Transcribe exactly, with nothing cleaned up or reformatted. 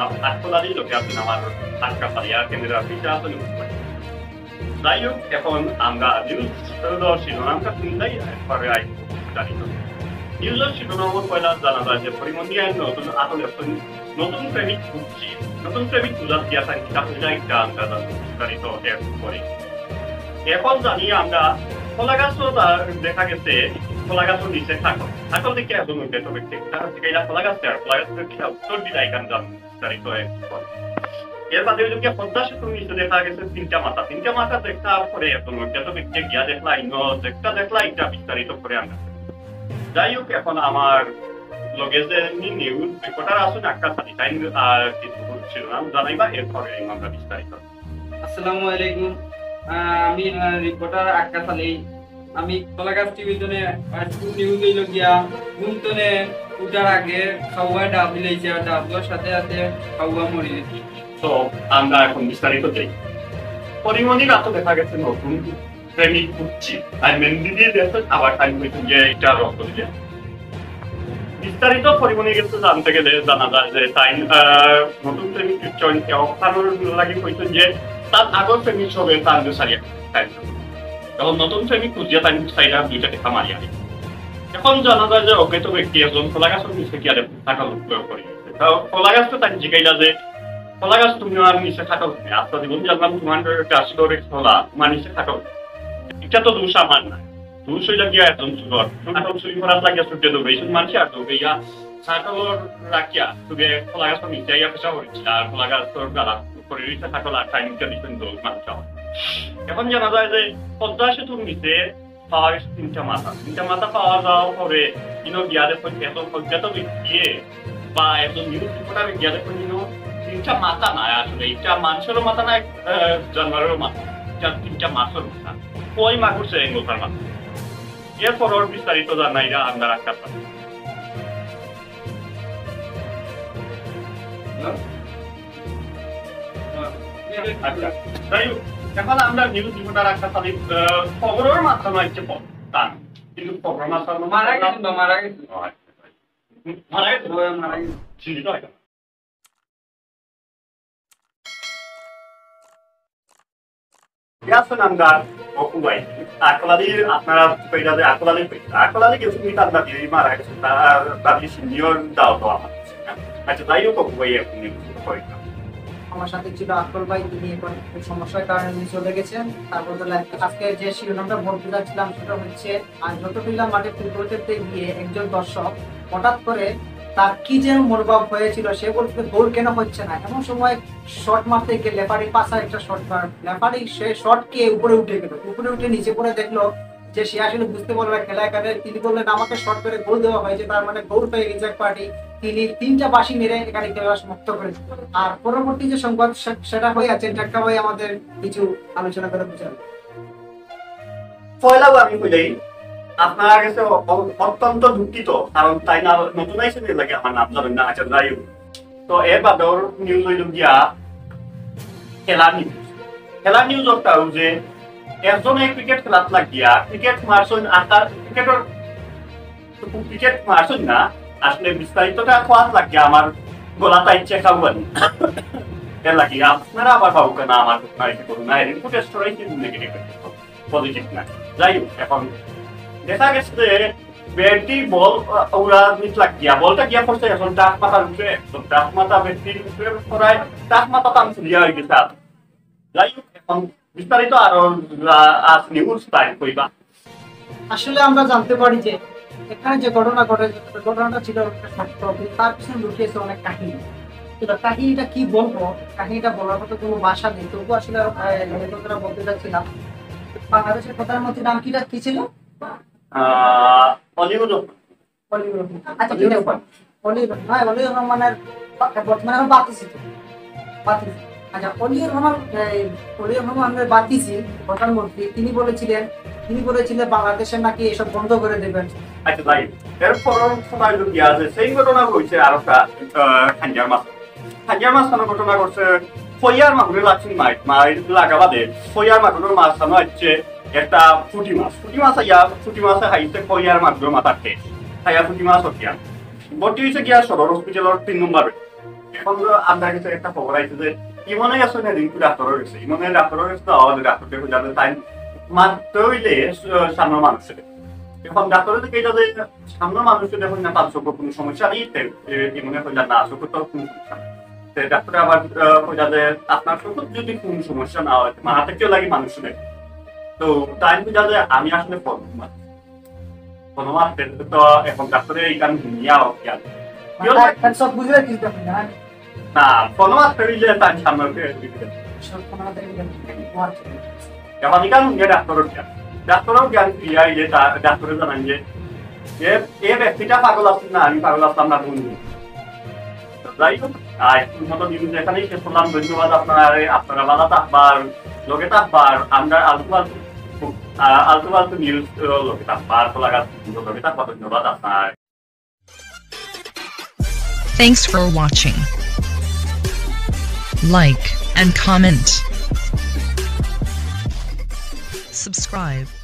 আটকল আলীর লগে আছেন আমার আক্কাস আলী, আর ক্যামেরার পিছে আছেন উপেন। যাই হোক, এখন আমরা নিউজ শিরোনামটা শুনলেই একবারে আই বিস্তারিত। নিউজর শিরোনামর পয়লা জানা যায় যে পরিমণি আর নতুন আটক এখন নতুন প্রেমিক খুঁজছি, নতুন প্রেমিক খুঁজাত গিয়া তাই কিতা হইলা একটা আন্দাজ আছে বিস্তারিত এর পরে। এখন জানি আমরা কলা গাছও তা দেখা গেছে, কলা গাছর নিচে থাকো, থাকো দেখে এখন উঠে তবে ঠিক তারা শিখাইলা কলা গাছ আর কলা গাছর কিতা উত্তর দিলা এখানে জানো বিস্তারিত এর পরে। এর বাদে ওই যে পদ্মা সেতুর নিচে দেখা গেছে তিনটা মাথা, তিনটা মাথা দেখার পরে এখন উঠে তো ব্যক্তি গিয়া দেখলা ইনো একটা দেখলা একটা বিস্তারিত করে আমরা। যাই হোক, এখন আমার লগে যে নিউজ রিপোর্টার আছেন আক্কাস আলী, তাই আর কিছু শিরোনাম জানাইবা, এরপরে আমরা বিস্তারিত। আসসালামু আলাইকুম। আহ, আমি, আহ, রিপোর্টার আক্কাস আলী। আমি কলাগাছ টিভি তনে আজকে নিউজ হইল গিয়া, ঘুম তনে উঠার আগে খাওয়া ডাব দিলাইছে, আর ডাব দেওয়ার সাথে সাথে খাওয়া মরি গেছে। তো আমরা এখন বিস্তারিত যাই। পরিমণির আতো দেখা গেছে নতুন প্রেমিক খুঁজছি, আর মেহেন্দি দিয়ে দিয়েছে, আবার টাইম হইতে গিয়ে এটা রক্ত দিয়ে। বিস্তারিত পরিমণি গেছে জানতে গেলে জানা যায় যে তাই, আহ, নতুন প্রেমিক চয়ন অবস্থানোর লাগি কইছেন যে তার আগর প্রেমিক সবে তার সারিয়া তাই। এখন নতুন প্রেমিক খুঁজিয়া তাই সাইডা দুইটা দেখা মারিয়া। এখন জানা যায় যে অজ্ঞাত ব্যক্তি একজন কলা গাছর নিচে গিয়া দেখুন থাকা লোক করে গেছে। তা কলা গাছ তো তাই জিগাইলা যে কলা গাছ তুমি আমার নিচে থাকা উঠবে, আস্তা জীবন জানলাম তোমার গাছ ধরে কলা তোমার নিচে থাকা উঠবে। এটা তো দোষ আমার না, দোষ হইল গিয়া একজন চুরর। এখন চুরি করার লাগিয়া ছুটে দৌড়াইছেন মানুষ, আর দৌড়াইয়া ছাগলর রাখিয়া শুধু কলা গাছ নিচে আইয়া পেশা করেছিল, আর কলা গাছ তোর গালা করে রয়েছে ছাগল, আর টাইম দিতে দিচ্ছেন দৌড় মানুষ। এখন জানা যায় যে পদ্মা সেতুর নিচে পাওয়া গেছে তিনটা মাথা। তিনটা মাথা পাওয়া যাওয়ার পরে ইনো গিয়া দেখো একজন অজ্ঞাত ব্যক্তি বা একজন নিউজ রিপোর্টার গিয়া দেখো ইনো তিনটা মাথা নাই আসলে, এটা মানুষেরও মাথা নাই, আহ, জানোয়ারেরও মাথা, এটা তিনটা মাছর মাথা, কই মাগুর সে এঙ্গলটার মাথা। এরপর ওর বিস্তারিত জানাইরা আমরা রাখতে পারি। আচ্ছা, যাই হোক, এখন আমরা নিউজ রিপোর্টার একটা খালি, আহ, খবরের মাধ্যমে হচ্ছে প-, তান। কিন্তু খবরের মাধ্যমে মারা গেছেন বা মারা গেছেন? ও, আচ্ছা, আচ্ছা। মারা গেছেন? ও, মারা গেছেন। জীবিত হয় না। ইয়াসিন আমদার অপু ভাই, আকলালি আপনারা কইরা যে আকলালি কইরা, আকলালি গেছে কি তার দাবি এই মারা গেছে, তার দাবি সিনিয়র দাও তো আমার। আচ্ছা, যাই হোক, অপু ভাই এখন নিয়ে কিছু কয় না। আমার সাথে ছিল আকল ভাই, তিনি এখন একটু সমস্যার কারণে উনি চলে গেছেন। তারপর তো লাইভ আজকে যে শিরোনামটা বলতে চাচ্ছিলাম সেটা হচ্ছে, আর যত বিল্লা মাঠে ফুটবল খেলতে গিয়ে একজন দর্শক হঠাৎ করে তার কি যেন মনোভাব হয়েছিল, সে বলছে, "গোল কেন হচ্ছে না?" এমন সময় শট মারতে গিয়ে লেফারি পাশে একটা শট মার, লেফারি সে শট খেয়ে উপরে উঠে গেল, উপরে উঠে নিচে পড়ে দেখলো যে সে আসলে বুঝতে পারলো না খেলা এখানে। তিনি বললেন, "আমাকে শট করে গোল দেওয়া হয়েছে, তার মানে গোল হয়ে গেছে এক পার্টি।" তিনি তিনটা বাঁশি মেরে এখানে খেলা সমাপ্ত করেন। আর পরবর্তী যে সংবাদ সে-, সেটা হয়ে আছে, ঢাকা ভাই আমাদের কিছু আলোচনা করে বুঝান। পয়লাও আমি কইলাই, আপনার কাছে অ-, অ-, অত্যন্ত দুঃখিত, কারণ তাই না নতুন আইসে লাগে আমার নাম জানেন না। আচ্ছা, যাই হোক। তো এর বাদে ওর নিউজ হইল গিয়া খেলা নিউজ। খেলা নিউজ ওরটাও যে একজনে ক্রিকেট খেলাত লাগিয়া ক্রিকেট মারছইন, আর তার ক্রিকেটর তো ক্রিকেট মারছইন না, আসলে বিস্তারিতটা খোয়াত লাগিয়া আমার গলাত আইছে খাওয়ানি। এর লাগি আপনারা আবার ভাবুক না আমার ঘটনা এসে করুন না, এর ইনপুট স্টোরি কিন্তু নেগেটিভ, পজিটিভ না। যাই হোক, এখন দেখা গেছে যে ব্যাটটি বল, আহ, উড়া নিত লাগিয়া, বলটা গিয়া পড়ছে এখন ডাক মাথার উপরে, একদম ডাক মাথা ব্যাটটির উপরে পড়ায় ডাক মাথা তান ফুলিয়া হয়ে গেছে। আর যাই হোক, এখন বিস্তারিত আরো, আহ, আজ নিউজ টাইম কইবা। আসলে আমরা জানতে পারি যে এখানে যে ঘটনা ঘটে, ঘটনাটা ছিল একটা সত্য, কিন্তু তার পিছনে লুকিয়েছে অনেক কাহিনী। তো কাহিনীটা কি বলবো, কাহিনীটা বলার মতো কোনো ভাষা নেই, তবুও আসলে, আহ, লেখকরা বলতে চাচ্ছিলাম, বাংলাদেশের প্রধানমন্ত্রীর নাম কিটা, কি ছিল? আহ, অলিউর রহমান। অলিউর রহমান। আচ্ছা, ঠিক আছে। অলিউর রহমান। অলিউর রহমান, হ্যাঁ, অলিউর রহমানের বা-, বর্তমানে এখন বাতিছি তো। বাতিছি। আচ্ছা, অলিউর রহমান, এই, অলিউর রহমানের বাতিছি, প্রধানমন্ত্রী, তিনি বলেছিলেন, তিনি বলেছিলেন বাংলাদেশে নাকি এসব বন্ধ করে দেবেন। আচ্ছা, ভাই, এরপর সময় যদি আছে, সেই ঘটনা হয়েছে আর একটা, আহ, খাঞ্জার মাছ। খাঞ্জার মাছ কেন ঘটনা ঘটছে? ফইয়ার মাগুরে লাগছেন মাইট, মাইট লাগা বাদে ফইয়ার মাগুরের মাছ কেন হচ্ছে একটা ফুটি মাছ। ফুটি মাছ আইয়া, ফুটি মাছে খাইছে ফইয়ার মাগুরের মাথার ঠেস। খাইয়া ফুটি মাছ হতিয়া। ভর্তি হয়েছে গিয়া সদর হসপিটালের তিন নম্বরে। এখন তো আমরা কিন্তু একটা খবর আইছে যে ইমনে গেছে না, কিন্তু ডাক্তারর গেছে, ইমনে ডাক্তারর গেছে, তো আমাদের ডাক্তারকে খোঁজা যায়, তাই মারতে হইলে সামনে মানুষের। এখন ডাক্তারে তো এটা যে সামনে মানুষের দেখুন না, তার চোখে কোনো সমস্যা নেই, তে, এ, ইমনে খোঁজা না, চোখে তো কোনো সমস্যা নেই। তে ডাক্তারে আবার, আহ, খোঁজা যে আপনার চোখে যদি কোনো সমস্যা না হয়, মারাতে কেউ লাগে মানুষ নেই। তো তাই খোঁজা যে আমি আসলে ফোন মার-, ফোন মারতে তো এখন ডাক্তারে এই কাম নিয়ে আও কি আর। কেউ মানে, লাগে- এখন সব বুঝলে কিন্তু আপনি, হ্যাঁ? না, ফোন মারতে হইলে তার সামনে উঠে দিতে। সব ফোন মারতে হইলে মারতে হবে। এখন এখানে নিয়ে ডাক্তারও জ্ঞান। ডাক্তারও জ্ঞান ফিরিয়া আইলে তা-, ডাক্তারে জানান যে, এ, এ ব্যক্তিটা পাগল আছেন না, আমি পাগল আসলাম না, কোন দিন। তো যাই হোক, আজকের মতো নিউজ এখানেই শেষ করলাম। ধন্যবাদ আপনারা, আপনারা ভালো থাকবার, লগে থাকবার, আমরা আলতু ফালতু, আহ, আলতু ফালতু নিউজ, আহ, লগে থাকবার, তো লাগা, লগে থাকবার। ধন্যবাদ আপনার। Thanks for watching. Like and comment. Subscribe.